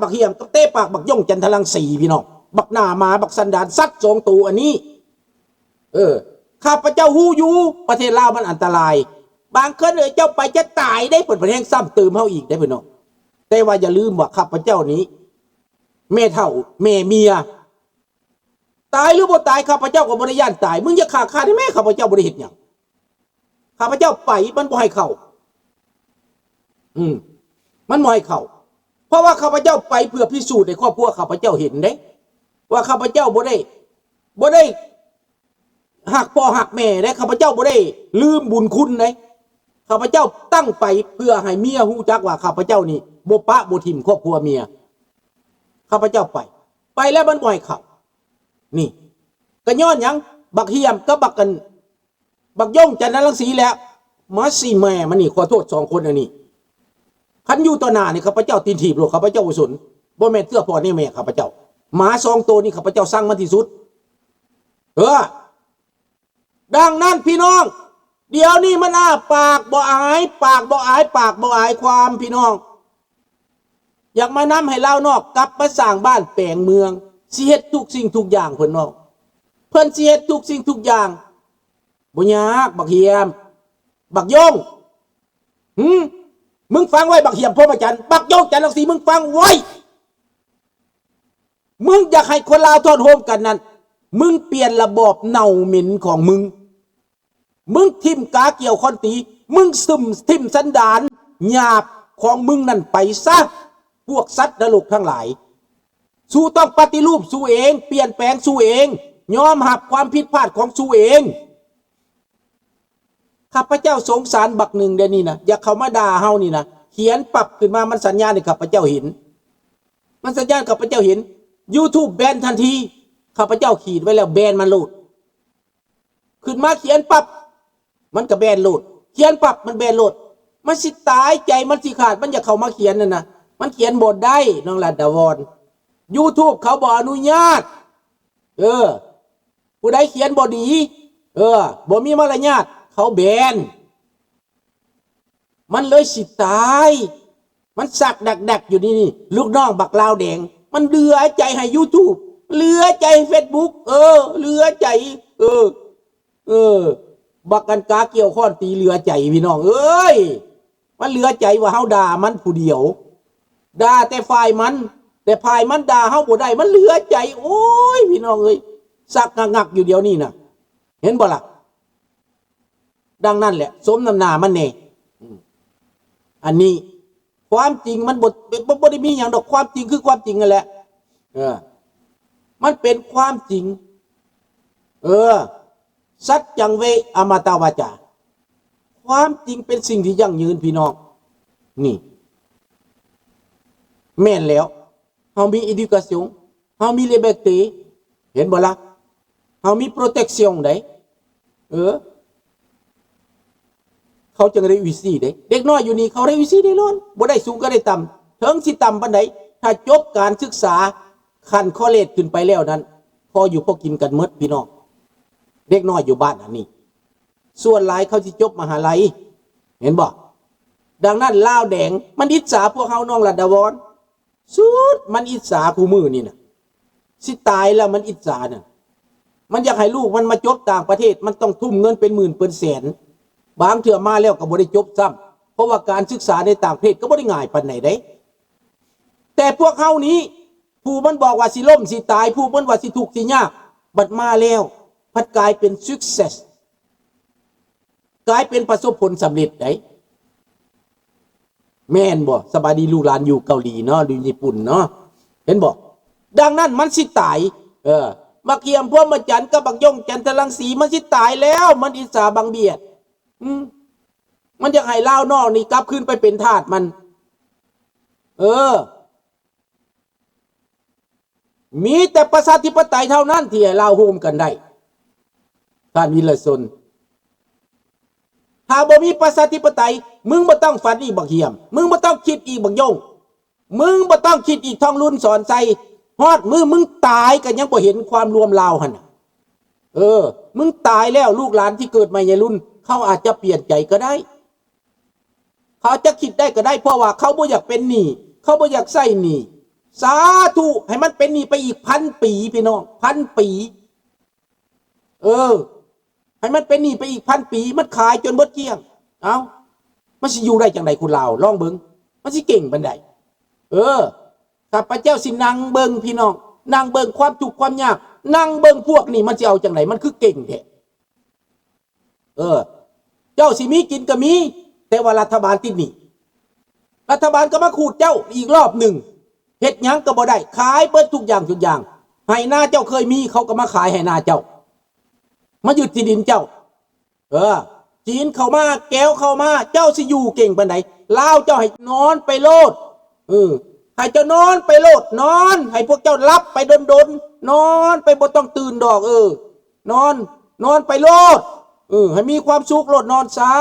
ບັກຫຽມ ກັບເຕະປາກບັກຢົງຈັນທະລັງສີ ພີ່ນ້ອງ. ບັກໜ້າໝາ ບັກສັນດານສັດສອງໂຕອັນນີ້. ເອີ ຂ້າພະເຈົ້າຮູ້ຢູ່ ປະເທດລາວມັນອັນຕະລາຍ. ບາງເທື່ອເຈົ້າໄປຈະຕາຍເດ້ ເພິ່ນ ເພິ່ນແຮ່ງຊ້ຳເຕີມເຮົາອີກເດ້ ພີ່ນ້ອງ. ແຕ່ວ່າຢ່າລືມວ່າ ຂ້າພະເຈົ້ານີ້ ແມ່ເຖົ້າແມ່ເມຍ ຕາຍຫຼືບໍ່ຕາຍ ຂ້າພະເຈົ້າກໍບໍ່ໄດ້ຢ້ານຕາຍ. ມຶງຢ່າຂ້າຂ້າໄດ້ແມ້? ຂ້າພະເຈົ້າບໍ່ໄດ້ເຮັດຫຍັງ. ຂ້າພະເຈົ້າໄປ ມັນບໍ່ໃຫ້ເຂົ້າ. ອືມ ມັນບໍ່ໃຫ້ເຂົ້າ. ເພາະວ່າຂ້າພະເຈົ້າໄປເພື່ອພິສູດໃຫ້ຄອບຄົວຂ້າພະເຈົ້າເຫັນເດ້ ວ່າຂ້າພະເຈົ້າບໍ່ໄດ້ ບໍ່ໄດ້ຮັກພໍ່ຮັກແມ່ເດ້. ຂ້າພະເຈົ້າບໍ່ໄດ້ລືມບຸນຄຸນເດ້. ຂ້າພະເຈົ້າຕັ້ງໄປເພື່ອໃຫ້ເມຍຮູ້ຈັກວ່າຂ້າພະເຈົ້ານີ້ບໍ່ປະບໍ່ຖິ້ມຄອບຄົວເມຍ. ຂ້າພະເຈົ້າໄປ ໄປແລ້ວມັນບໍ່ໃຫ້ເຂົ້າ. ນີ້ ກະຍ້ອນຫຍັງ? ບັກຫຽມກັບບັກ ອັນ ບັກຢົງຈັນທະລັງສີແຫຼະ. ມາຊິແມ່ມັນນີ້ ຂໍໂທດສອງຄົນອັນນີ້. ຄັນຢູ່ຕໍ່ໜ້ານີ້ ຂ້າພະເຈົ້າຕີນຖີບໂລດ ຂ້າພະເຈົ້າບໍ່ສົນ. ບໍ່ແມ່ນເຊື້ອພໍ່ແນວແມ່ຂ້າພະເຈົ້າ. ໝາສອງໂຕນີ້ ຂ້າພະເຈົ້າຊັງມັນທີ່ສຸດ. ເອີ ດັ່ງນັ້ນພີ່ນ້ອງ ດຽວນີ້ມັນອ້າປາກບໍ່ອາຍ ປາກບໍ່ອາຍ ປາກບໍ່ອາຍຄວາມ ພີ່ນ້ອງ. ຢາກມານຳໃຫ້ລາວນອກກັບມາສ້າງບ້ານແປງເມືອງ ຊິເຮັດທຸກສິ່ງທຸກຢ່າງ ເພິ່ນເວົ້າ. ເພິ່ນຊິເຮັດທຸກສິ່ງທຸກຢ່າງ. ບໍ່ຍາກ ບັກຫຽມ ບັກຢົງ. ຫືມ? ມຶງຟັງໄວ້ ບັກຫຽມ ພົມມະຈັນ ບັກຢົງຈັນລັງສີ ມຶງຟັງໄວ້. ມຶງຢາກໃຫ້ຄົນລາວທ້ອນໂຮມກັນນັ້ນ ມຶງປ່ຽນລະບອບເນົ່າເໝັນຂອງມຶງ. ມຶງຖິ້ມກາກ່ຽວຄ້ອນຕີ, ມຶງຖິ້ມ, ຖິ້ມສັນດານຫຍາບຂອງມຶງນັ້ນໄປຊະ, ພວກສັດນະລົກທັງຫຼາຍ. ສູຕ້ອງປະຕິຮູບສູເອງ, ປ່ຽນແປງສູເອງ, ຍອມຮັບຄວາມຜິດພາດຂອງສູເອງ. ຂ້າພະເຈົ້າສົງສານບັກໜຶ່ງເດນີ້ນະ, ຢາກເຂົ້າມາດ່າເຮົານີ້ນະ, ຂຽນປັບຂຶ້ນມາ, ມັນສັນຍານໃຫ້ຂ້າພະເຈົ້າເຫັນ, ມັນສັນຍານຂ້າພະເຈົ້າເຫັນ, ຢູທູບແບນທັນທີ. ຂ້າພະເຈົ້າຂີດໄວ້ແລ້ວ, ແບນມັນໂລດ. ຂຶ້ນມາຂຽນປັບ ມັນກໍແບນໂລດ, ຂຽນປັບ ມັນແບນໂລດ. ມັນຊິຕາຍໃຈ ມັນຊິຂາດ, ມັນຢາກເຂົ້າມາຂຽນນັ້ນນະ, ມັນຂຽນບໍ່ໄດ້ ນ້ອງລັດດາວອນ. ຢູທູບເຂົາບໍ່ອະນຸຍາດ. ເອີ ຜູ້ໃດຂຽນບໍ່ດີ, ເອີ ບໍ່ມີມາລະຍາດ, ເຂົາແບນ. ມັນເລີຍຊິຕາຍ. ມັນຊັກດັກໆຢູ່ນີ້, ນີ້ລູກນ້ອງບັກລາວແດງ. ມັນເຫຼືອໃຈໃຫ້ຢູທູບ, ເຫຼືອໃຈໃຫ້ເຟສບຸກ, ເອີ ເຫຼືອໃຈ. ເອີ ເອີ ບັກອັນກາກ່ຽວຄ້ອນຕີເຫຼືອໃຈ ພີ່ນ້ອງເອີຍ. ມັນເຫຼືອໃຈວ່າເຮົາດ່າມັນຜູ້ດຽວ, ດ່າແຕ່ຝ່າຍມັນ, ແຕ່ຝ່າຍມັນດ່າເຮົາບໍ່ໄດ້, ມັນເຫຼືອໃຈ. ໂອ້ຍ ພີ່ນ້ອງເອີຍ, ຊັກງັກໆຢູ່ດຽວນີ້ນະ, ເຫັນບໍ່ລະ? ດັ່ງນັ້ນແຫຼະ ສົມນ້ຳໜ້າມັນແດ່. ອືມ ອັນນີ້ຄວາມຈິງມັນບໍ່ ບໍ່ ບໍ່ໄດ້ມີຫຍັງດອກ, ຄວາມຈິງຄືຄວາມຈິງນັ້ນແຫຼະ. ເອີ ມັນເປັນຄວາມຈິງ. ເອີ ສັດຈັງເວ ອະມະຕະວາຈາ, ຄວາມຈິງເປັນສິ່ງທີ່ຢັ້ງຢືນ ພີ່ນ້ອງ. ນີ້ ແມ່ນແລ້ວ. ເຮົາມີ éducation, ເຮົາມີ liberté, ເຫັນບໍ່ລະ? ເຮົາມີ protection ໃດ໋. ເອີ ເຂົາຈຶ່ງ réussi ເດ້. ເດັກນ້ອຍຢູ່ນີ້ເຂົາ réussi ແນ່ນອນ, ບໍ່ໄດ້ສູງກໍໄດ້ຕ່ຳ, ເຖິງຊິຕ່ຳປານໃດ, ຖ້າຈົບການສຶກສາຂັ້ນ college ຂຶ້ນໄປແລ້ວນັ້ນ, ພໍຢູ່ພໍກິນກັນໝົດ ພີ່ນ້ອງ. ເດັກນ້ອຍຢູ່ບ້ານອັນນີ້ ສ່ວນຫຼາຍເຂົາຊິຈົບມະຫາໄລ, ເຫັນບໍ່? ດັ່ງນັ້ນ ລາວແດງມັນອິດສາພວກເຮົາ ນ້ອງລັດດາວອນ. ສຸດມັນອິດສາຄູ່ມື້ນີ້ນະ, ຊິຕາຍແລ້ວມັນອິດສານະ. ມັນຢາກໃຫ້ລູກມັນມາຈົບຕ່າງປະເທດ, ມັນຕ້ອງທຸ່ມເງິນເປັນໝື່ນເປັນແສນ, ບາງເທື່ອມາແລ້ວກໍບໍ່ໄດ້ຈົບຊ້ຳ, ເພາະວ່າການສຶກສາໃນຕ່າງປະເທດກໍບໍ່ໄດ້ງ່າຍປານໃດເດ້. ແຕ່ພວກເຮົານີ້ ຜູ້ມັນບອກວ່າຊິລົ້ມຊິຕາຍ, ຜູ້ມັນວ່າຊິທຸກຊິຍາກ, ບັດມາແລ້ວ ພັດກາຍເປັນ success. ກາຍເປັນປະສົບຜົນສຳເລັດໄດ໋. ແມ່ນບໍ່? ສະບາຍດີລູກຫຼານຢູ່ເກົາຫຼີເນາະ, ຢູ່ຍີ່ປຸ່ນເນາະ, ເຫັນບໍ່? ດັ່ງນັ້ນມັນຊິຕາຍ. ເອີ ບັກຫຽມ ພົມມະຈັນ ກັບບັກຢົງ ຈັນທະລັງສີ ມັນຊິຕາຍແລ້ວ, ມັນອິດສາບັງບຽດ. ອືມ ມັນຢາກໃຫ້ລາວນອກນີ້ກັບຄືນໄປເປັນທາດມັນ. ເອີ ມີແຕ່ປະຊາທິປະໄຕເທົ່ານັ້ນທີ່ໃຫ້ລາວໂຮມກັນໄດ້ ທ່ານວິລະຊົນ. ຖ້າບໍ່ມີປະຊາທິປະໄຕ, ມຶງບໍ່ຕ້ອງຝັນອີກບັກຫຽມ, ມຶງບໍ່ຕ້ອງຄິດອີກບັກຢົງ, ມຶງບໍ່ຕ້ອງຄິດອີກທອງລຸນ ສອນໄຊ. ຮອດມື້ມຶງຕາຍກໍຍັງບໍ່ເຫັນຄວາມລວມລາວຫັ້ນນະ. ເອີ ມຶງຕາຍແລ້ວ ລູກຫຼານທີ່ເກີດໃໝ່ໃຫຍ່ລຸນ ເຂົາອາດຈະປ່ຽນໃຈກໍໄດ້. ເຂົາຈະຄິດໄດ້ກໍໄດ້ ເພາະວ່າເຂົາບໍ່ຢາກເປັນໜີ້, ເຂົາບໍ່ຢາກໃຊ້ໜີ້. ສາທຸ ໃຫ້ມັນເປັນໜີ້ໄປອີກພັນປີ ພີ່ນ້ອງ ພັນປີ. ເອີ ໃຫ້ມັນເປັນໜີ້ໄປອີກພັນປີ ມັນຂາຍຈົນເບິດກ້ຽງ. ເອົ້າ ມັນຊິຢູ່ໄດ້ຈັ່ງໃດຄົນລາວ? ລອງເບິ່ງ ມັນຊິເກັ່ງປານໃດ? ເອີ ຂ້າພະເຈົ້າຊິນັ່ງເບິ່ງ ພີ່ນ້ອງ ນັ່ງເບິ່ງຄວາມທຸກຄວາມຍາກ ນັ່ງເບິ່ງພວກນີ້ມັນຊິເອົາຈັ່ງໃດ? ມັນຄືເກັ່ງແທ້. ເອີ ເຈົ້າຊິມີກິນກໍມີ ແຕ່ວ່າລັດຖະບານຕິດໜີ້ ລັດຖະບານກໍມາຂູດເຈົ້າອີກລອບໜຶ່ງ ເຮັດຫຍັງກໍບໍ່ໄດ້ ຂາຍເບິດທຸກຢ່າງທຸກຢ່າງ ໄຮ່ນາເຈົ້າເຄີຍມີ ເຂົາກໍມາຂາຍໄຮ່ນາເຈົ້າ ມາຍຶດທີ່ດິນເຈົ້າ. ເອີ ຈີນເຂົ້າມາ ແກວເຂົ້າມາ ເຈົ້າຊິຢູ່ເກັ່ງປານໃດ? ລາວເຈົ້າໃຫ້ນອນໄປໂລດ ເອີ ໃຫ້ເຈົ້ານອນໄປໂລດ ນອນ ໃຫ້ພວກເຈົ້າຫຼັບໄປດົນໆ ນອນໄປ ບໍ່ຕ້ອງຕື່ນດອກ ເອີ ນອນ ນອນໄປໂລດ ເອີ ໃຫ້ມີຄວາມສຸກໂລດ ນອນຊະ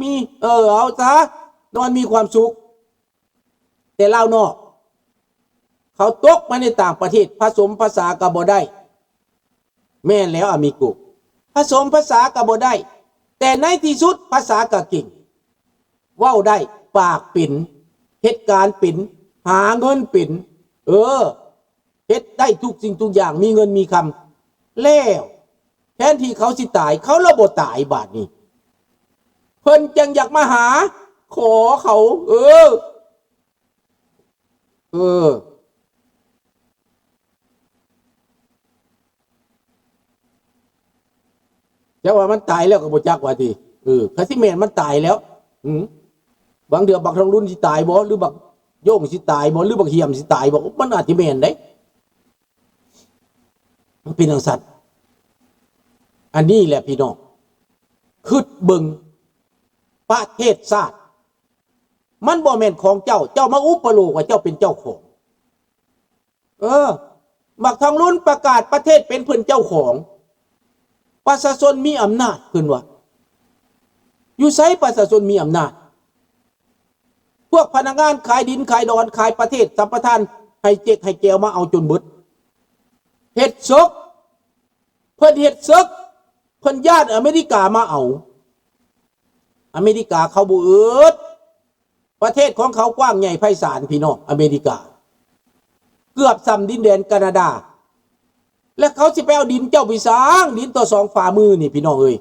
ມີ ເອີ ເອົາຊະ ນອນມີຄວາມສຸກ. ແຕ່ລາວນອກ ເຂົາຕົກມາໃນຕ່າງປະເທດ ຜະສົມພາສາກໍບໍ່ໄດ້. ແມ່ນແລ້ວອາມິໂກ ຜະສົມພາສາກໍບໍ່ໄດ້ ແຕ່ໃນທີ່ສຸດພາສາກໍເກັ່ງ ເວົ້າໄດ້ ປາກເປັນ ເຮັດການເປັນ ຫາເງິນເປັນ ເອີ ເຮັດໄດ້ທຸກສິ່ງທຸກຢ່າງ ມີເງິນມີຄຳ ແລ້ວແທນທີ່ເຂົາຊິຕາຍ ເຂົາລະບໍ່ຕາຍ ບາດນີ້ເພິ່ນຈັ່ງຢາກມາຫາຂໍເຂົາ ເອີ ເອີ ເຈົ້າວ່າມັນຕາຍແລ້ວກໍບໍ່ຈັກວ່າຕິ ເອີ ຄັນຊິແມ່ນມັນຕາຍແລ້ວ ອື ບາງເທື່ອບັກທອງລຸນຊິຕາຍບໍ່ ຫຼືບັກໂຢງຊິຕາຍບໍ່ ຫຼືບັກຫ້ຽມຊິຕາຍບໍ່ ມັນອາດຈະແມ່ນເດ້ ມັນເປັນຈັ່ງຊັ້ນ. ອັນນີ້ແຫຼະພີ່ນ້ອງ ຄິດເບິ່ງ ປະເທດຊາດ ມັນບໍ່ແມ່ນຂອງເຈົ້າ ເຈົ້າມາອຸປະໂລກວ່າເຈົ້າເປັນເຈົ້າຂອງ ເອີ ບັກທອງລຸນປະກາດປະເທດເປັນເພິ່ນເຈົ້າຂອງ ປະຊາຊົນມີອຳນາດ ເພິ່ນວ່າ ຢູ່ໃສປະຊາຊົນມີອຳນາດ? ພວກພະນັກງານຂາຍດິນຂາຍດອນ ຂາຍປະເທດ ສຳປະທານໃຫ້ເຈັກໃຫ້ແກວມາເອົາຈົນເບິດ ເຮັດເສິກ ເພິ່ນເຮັດເສິກ ເພິ່ນຢ້ານອາເມລິກາມາເອົາ ອາເມລິກາເຂົາບໍ່ອຶດ ປະເທດຂອງເຂົາກວ້າງໃຫຍ່ໄພສານ ພີ່ນ້ອງ ອາເມລິກາ ເກືອບສ່ຳດິນແດນການາດາ ແລະເຂົາຊິໄປເອົາດິນເຈົ້າໄປສາງ ດິນຕໍ່ສອງຝ່າມືນີ້ ພີ່ນ້ອງເອີຍ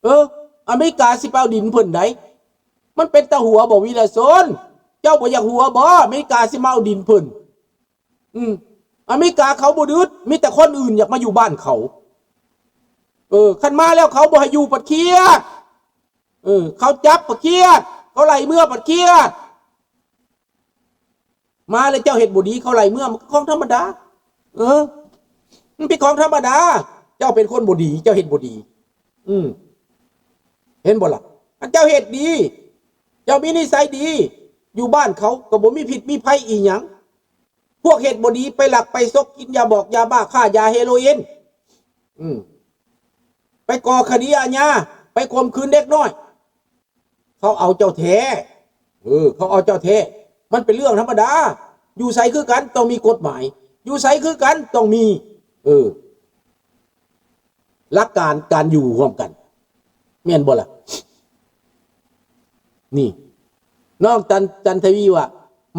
ເອີ ອາເມລິກາຊິໄປເອົາດິນເພິ່ນໃດ ມັນເປັນຕາຫົວບໍ່ ວິລະຊົນ ເຈົ້າບໍ່ຢາກຫົວບໍ່ ອາເມລິກາຊິມາເອົາດິນເພິ່ນ ອືມ ອາເມລິກາເຂົາບໍ່ອຶດ ມີແຕ່ຄົນອື່ນຢາກມາຢູ່ບ້ານເຂົາ ເອີ ຄັນມາແລ້ວເຂົາບໍ່ໃຫ້ຢູ່ ບັດຄຽດ ເອີ ເຂົາຈັບບັດຄຽດ ເຂົາໄລ່ເມືອບັດຄຽດ ມາແລ້ວເຈົ້າເຮັດບໍ່ດີ ເຂົາໄລ່ເມືອ ມັນກໍຂອງທຳມະດາ ເອີ ມັນເປັນຂອງທຳມະດາ ເຈົ້າເປັນຄົນບໍ່ດີ ເຈົ້າເຮັດບໍ່ດີ ອືມ ເຫັນບໍ່ລະ ອັນເຈົ້າເຮັດດີ ເຈົ້າມີນິໄສດີ ຢູ່ບ້ານເຂົາກໍບໍ່ມີພິດມີໄພອີ່ຫຍັງ ພວກເຮັດບໍ່ດີ ໄປລັກໄປສົກ ກິນຢາບອກຢາບ້າ ຄ້າຢາເຮໂຣອິນ ອືມ ໄປກໍ່ຄະດີອາຍາ ໄປຂົ່ມຂືນເດັກນ້ອຍ ເຂົາເອົາເຈົ້າແທ້ ເອີ ເຂົາເອົາເຈົ້າແທ້ ມັນເປັນເລື່ອງທຳມະດາ ຢູ່ໃສຄືກັນຕ້ອງມີກົດໝາຍ ຢູ່ໃສຄືກັນຕ້ອງມີ ເອີ ຫຼັກການການຢູ່ຮ່ວມກັນ ແມ່ນບໍ່ລະ? ນີ້ ນ້ອງຈັນ ຈັນທະວີວ່າ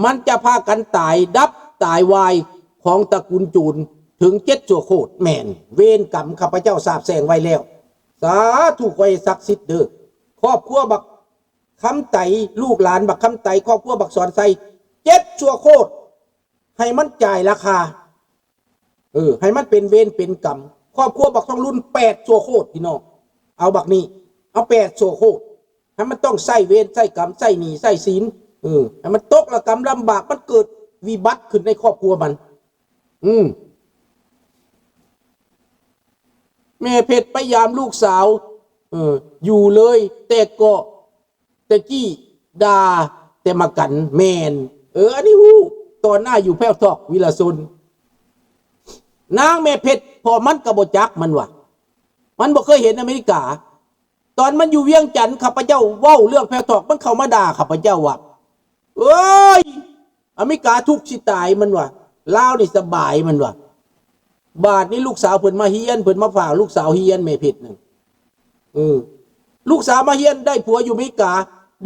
ມັນຈະພາກັນຕາຍດັບຕາຍວາຍຂອງຕະກຸນໂຈນເຖິງເຈັດຊົ່ວໂຄດ. ແມ່ນ ເວນກຳຂ້າພະເຈົ້າສາບແຊ່ງໄວ້ແລ້ວ. ສາທຸ ຂໍໃຫ້ສັກສິດເດີ້. ຄອບຄົວບັກຄຳໄຕ ລູກຫຼານບັກຄຳໄຕ ຄອບຄົວບັກສອນໄຊ ເຈັດຊົ່ວໂຄດ ໃຫ້ມັນຈ່າຍລາຄາ. ເອີ ໃຫ້ມັນເປັນເວນເປັນກຳ. ຄອບຄົວບັກທອງລຸນ ແປດຊົ່ວໂຄດ ພີ່ນ້ອງ. ເອົາບັກນີ້ ເອົາແປດຊົ່ວໂຄດ. ໃຫ້ມັນຕ້ອງໃຊ້ເວນໃຊ້ກຳ ໃຊ້ໜີ້ໃຊ້ສິນ. ເອີ ໃຫ້ມັນຕົກລະກຳລຳບາກ ມັນເກີດວິບັດຂຶ້ນໃນຄອບຄົວມັນ. ອືມ ແມ່ເພັດໄປຢາມລູກສາວ ເອີ ຢູ່ເລີຍ ແຕ່ກໍ ແຕ່ກີ້ດ່າແຕ່ມາກັນ. ແມ່ນ ເອີ ອັນນີ້ຮູ້ ຕອນໜ້າຢູ່ແພວທອກ ວິລະຊົນ ນາງແມ່ເພັດ ເພາະມັນກໍບໍ່ຈັກ ມັນວ່າ ມັນບໍ່ເຄີຍເຫັນອາເມລິກາ. ຕອນມັນຢູ່ວຽງຈັນ ຂ້າພະເຈົ້າເວົ້າເລື່ອງແພວທອກ ມັນເຂົ້າມາດ່າຂ້າພະເຈົ້າວ່າ ເອີຍ ອາເມລິກາທຸກຊິຕາຍ ມັນວ່າ ລາວນີ້ສະບາຍ ມັນວ່າ. ບາດນີ້ລູກສາວເພິ່ນມາຮຽນ ເພິ່ນມາຝາກລູກສາວຮຽນ ແມ່ເພັດນັ້ນ. ເອີ ລູກສາວມາຮຽນໄດ້ຜົວຢູ່ອາເມລິກາ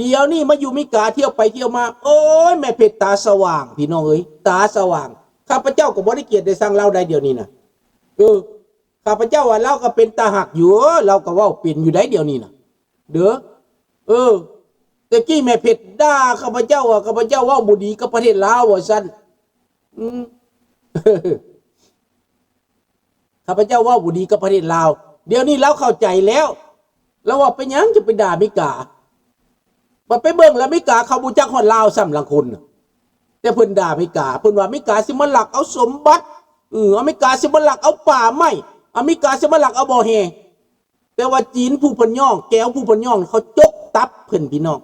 ດຽວນີ້ມາຢູ່ເມກາ ທ່ຽວໄປທ່ຽວມາ ໂອ້ຍ ແມ່ເພັດຕາສະຫວ່າງ ພີ່ນ້ອງເອີຍ ຕາສະຫວ່າງ. ຂ້າພະເຈົ້າກໍບໍ່ໄດ້ກຽດໄດ້ຊັງລາວໃດ ດຽວນີ້ນະ. ເອີ ຂ້າພະເຈົ້າວ່າລາວກໍເປັນຕາຮັກຢູ່ ເອີ ລາວກໍເວົ້າເປັນຢູ່ໃດ ດຽວນີ້ນະ ເດີ. ເອີ ແຕ່ກີ້ແມ່ເພັດດ່າຂ້າພະເຈົ້າວ່າ ຂ້າພະເຈົ້າເວົ້າບໍ່ດີກັບປະເທດລາວວ່າຊັ້ນ. ອືມ ຂ້າພະເຈົ້າເວົ້າບໍ່ດີກັບປະເທດລາວ. ດຽວນີ້ລາວເຂົ້າໃຈແລ້ວ ລາວວ່າ ເປັນຫຍັງຈະໄປດ່າເມກາ? ບັດໄປເບິ່ງແລ້ວ ເມກາເຂົາບໍ່ຈັກຮອດລາວຊ້ຳ ລາງຄົນນະ. ແຕ່ເພິ່ນດ່າເມກາ ເພິ່ນວ່າເມກາຊິມາລັກເອົາສົມບັດ ເອີ ອາເມລິກາຊິມາລັກເອົາປ່າໄມ້ ອາເມລິກາຊິມາລັກເອົາບໍ່ແຮ່. ແຕ່ວ່າຈີນຜູ້ເພິ່ນຍ້ອງ ແກວຜູ້ເພິ່ນຍ້ອງ ເຂົາຈົກຕັບເພິ່ນ ພີ່ນ້ອງ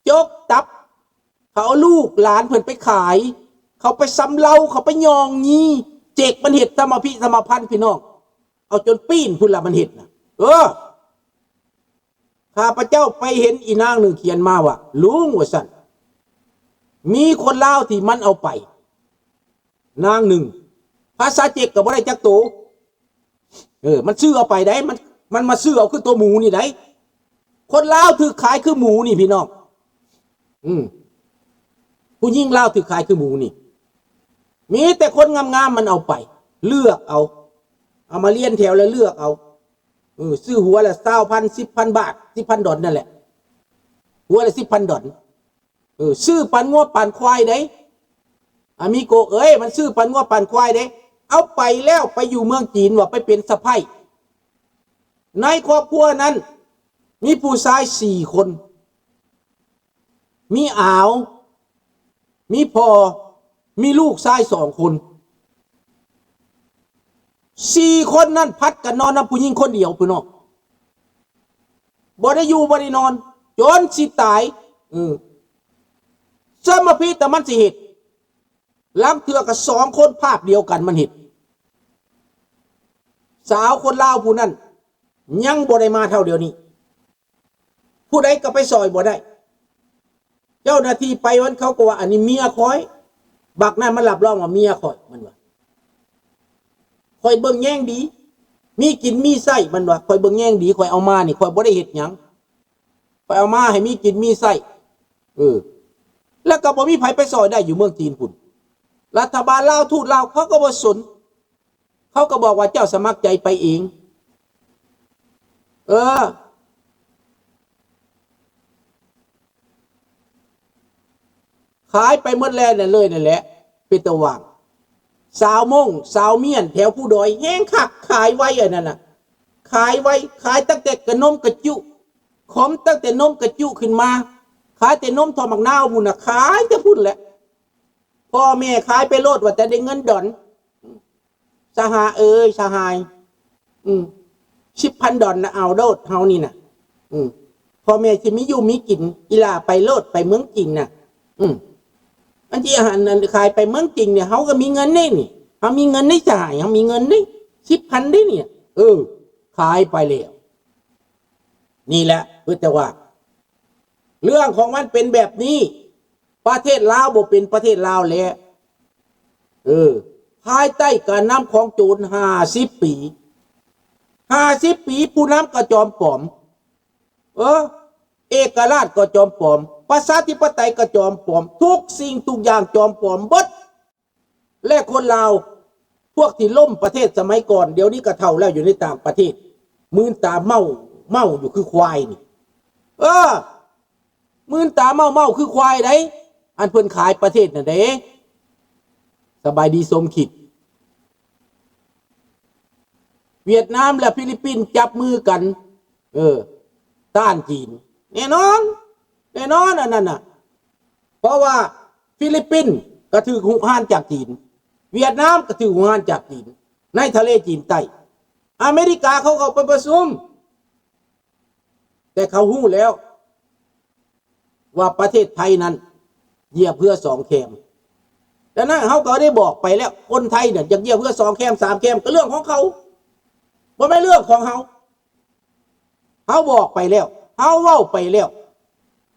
ຈົກຕັບ. ເຂົາເອົາລູກຫຼານເພິ່ນໄປຂາຍ ເຂົາໄປສຳເລົາ ເຂົາໄປຍ່ອງຢີ ເຈັກມັນເຮັດທຳມະພິທຳມະພັນ ພີ່ນ້ອງ ເອົາຈົນປີ້ນພຸ້ນລະມັນເຮັດນະ. ເອີ ຂ້າພະເຈົ້າໄປເຫັນອີນາງໜຶ່ງຂຽນມາວ່າ ລຸງ ວ່າຊັ້ນ ມີຄົນລາວທີ່ມັນເອົາໄປ ນາງໜຶ່ງ ພາສາເຈັກກໍບໍ່ໄດ້ຈັກໂຕ. ເອີ ມັນຊື້ເອົາໄປໄດ໋ ມັນ ມັນມາຊື້ເອົາຄືໂຕໝູນີ້ໄດ໋. ຄົນລາວຖືກຂາຍຄືໝູນີ້ ພີ່ນ້ອງ ອືມ ຜູ້ຍິງລາວຖືກຂາຍຄືໝູນີ້. ມີແຕ່ຄົນງາມໆມັນເອົາໄປ ເລືອກເອົາ ເອົາມາລຽນແຖວແລ້ວເລືອກເອົາ. ເອີ ຊື້ຫົວລະຊາວພັນ ສິບພັນບາດ ສິບພັນດອນນັ້ນແຫຼະ ຫົວລະສິບພັນດອນ. ເອີ ຊື້ປານງົວປານຄວາຍເດ້ ອາມິໂກເອີຍ ມັນຊື້ປານງົວປານຄວາຍເດ້. ເອົາໄປແລ້ວໄປຢູ່ເມືອງຈີນວ່າໄປເປັນສະໃພ້. ໃນຄອບຄົວນັ້ນມີຜູ້ຊາຍສີ່ຄົນ ມີອາວ ມີພໍ່ ມີລູກຊາຍສອງຄົນ. ສີ່ຄົນນັ້ນຜັດກັນນອນນຳຜູ້ຍິງຄົນດຽວ ພີ່ນ້ອງ ບໍ່ໄດ້ຢູ່ບໍ່ໄດ້ນອນ ຈົນຊິຕາຍ. ເອີ ສະມາພິແຕ່ມັນຊິເຮັດ ລາງເທື່ອກໍສອງຄົນພາບດຽວກັນມັນເຮັດ. ສາວຄົນລາວຜູ້ນັ້ນຍັງບໍ່ໄດ້ມາເທົ່າດຽວນີ້. ຜູ້ໃດກໍໄປຊ່ອຍບໍ່ໄດ້. ເຈົ້າໜ້າທີ່ໄປ ມັນ ເຂົາກໍວ່າ ອັນນີ້ເມຍຂ້ອຍ. ບັກນັ້ນມັນຮັບຮອງວ່າເມຍຂ້ອຍ ມັນວ່າ ຂ້ອຍເບິ່ງແຍງດີ ມີກິນມີໃຊ້ ມັນວ່າ ຂ້ອຍເບິ່ງແຍງດີ ຂ້ອຍເອົາມານີ້ ຂ້ອຍບໍ່ໄດ້ເຮັດຫຍັງ ຂ້ອຍເອົາມາໃຫ້ມີກິນມີໃຊ້. ເອີ ແລ້ວກໍບໍ່ມີໃຜໄປຊ່ອຍໄດ້ຢູ່ເມືອງຈີນພຸ້ນ. ລັດຖະບານລາວ ທູດລາວ ເຂົາກໍບໍ່ສົນ. ເຂົາກໍບອກວ່າເຈົ້າສະໝັກໃຈໄປເອງ. ເອີ ຂາຍໄປໝົດແລ້ວນັ້ນເລີຍນັ້ນແຫຼະ ເປັນຕາຫວ່າງ. ສາວມົ້ງ ສາວມ້ຽນ ແຖວພູດອຍແຮງຄັກ ຂາຍໄວອັນນັ້ນນະ ຂາຍໄວ ຂາຍຕັ້ງແຕ່ກະນົມກະຈຸ ຂອມຕັ້ງແຕ່ນົມກະຈຸຂຶ້ນມາ ຂາຍແຕ່ນົມທໍ່ໝາກນາວພຸ້ນນະ ຂາຍແຕ່ພຸ້ນແຫຼະ. ພໍ່ແມ່ຂາຍໄປໂລດ ວ່າແຕ່ໄດ້ເງິນດອນ. ສະຫາຍເອີຍ ສະຫາຍ ອືມ ສິບພັນດອນນະ ເອົາໂລດ ເຮົານີ້ນະ ອືມ ພໍ່ແມ່ຊິມີຢູ່ມີກິນ ອີຫຼ້າໄປໂລດ ໄປເມືອງຈີນນະ ອືມ ອັນທີ່ອາຫານນັ້ນຂາຍໄປເມືອງຈີນນີ້ ເຮົາກໍມີເງິນເດ້ນີ້ ເຮົາມີເງິນເດ້ ສະຫາຍ ເຮົາມີເງິນເດ້ ສິບພັນເດ້ນີ້ ເອີ ຂາຍໄປແລ້ວ. ນີ້ແຫຼະ ເພິ່ນຈະວ່າ ເລື່ອງຂອງມັນເປັນແບບນີ້ ປະເທດລາວບໍ່ເປັນປະເທດລາວແລ້ວ. ເອີ ພາຍໃຕ້ການນຳຂອງໂຈນຫ້າສິບປີ ຫ້າສິບປີ ຜູ້ນຳກໍຈອມປອມ ເອີ ເອກະລາດກໍຈອມປອມ ປະຊາທິປະໄຕກໍຈອມປອມ ທຸກສິ່ງທຸກຢ່າງຈອມປອມເບິດ. ແລະ ຄົນລາວພວກທີ່ລົ້ມປະເທດສະໄໝກ່ອນ ດຽວນີ້ກໍເຖົ້າແລ້ວ ຢູ່ໃນຕ່າງປະເທດ ມືນຕາເມົາ ເມົາຢູ່ຄືຄວາຍນີ້ ເອີ ມືນຕາເມົາ ເມົາຄືຄວາຍໃດ໋ ອັນເພິ່ນຂາຍປະເທດນັ້ນເດ້. ສະບາຍດີ ສົມຄິດ. ຫວຽດນາມ ແລະ ຟີລິບປິນຈັບມືກັນ ເອີ ຕ້ານຈີນ ແນ່ນອນ ແນ່ນອນອັນນັ້ນນະ ເພາະວ່າຟີລິບປິນກໍຖືກຮຸກຮານຈາກຈີນ ຫວຽດນາມກໍຖືກຮຸກຮານຈາກຈີນ ໃນທະເລຈີນໃຕ້. ອາເມລິກາເຂົາເຂົ້າໄປປະຊຸມ ແຕ່ເຂົາຮູ້ແລ້ວວ່າປະເທດໄທນັ້ນຢຽບເຮືອສອງແຄມ. ດັ່ງນັ້ນເຮົາກໍໄດ້ບອກໄປແລ້ວ ຄົນໄທນັ້ນຢາກຢຽບເຮືອສອງແຄມ ສາມແຄມ ກໍເລື່ອງຂອງເຂົາ ບໍ່ແມ່ນເລື່ອງຂອງເຮົາ. ເຮົາບອກໄປແລ້ວ ເຮົາເວົ້າໄປແລ້ວ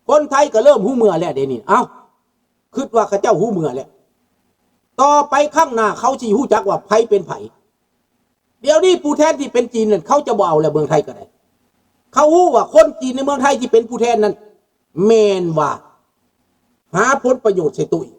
ຄົນໄທກໍເລີ່ມຮູ້ເມື່ອແລ້ວເດນີ້. ເອົ້າ ຄິດວ່າເຂົາເຈົ້າຮູ້ເມື່ອແລ້ວ ຕໍ່ໄປຄັ້ງໜ້າເຂົາຊິຮູ້ຈັກວ່າໃຜເປັນໃຜ. ດຽວນີ້ຜູ້ແທນທີ່ເປັນຈີນນັ້ນ ເຂົາຈະບໍ່ເອົາແລ້ວ ເມືອງໄທກໍໄດ້. ເຂົາຮູ້ວ່າຄົນຈີນໃນເມືອງໄທທີ່ເປັນຜູ້ແທນນັ້ນ ແມ່ນວ່າຫາຜົນປະໂຫຍດໃສ່ໂຕເອງ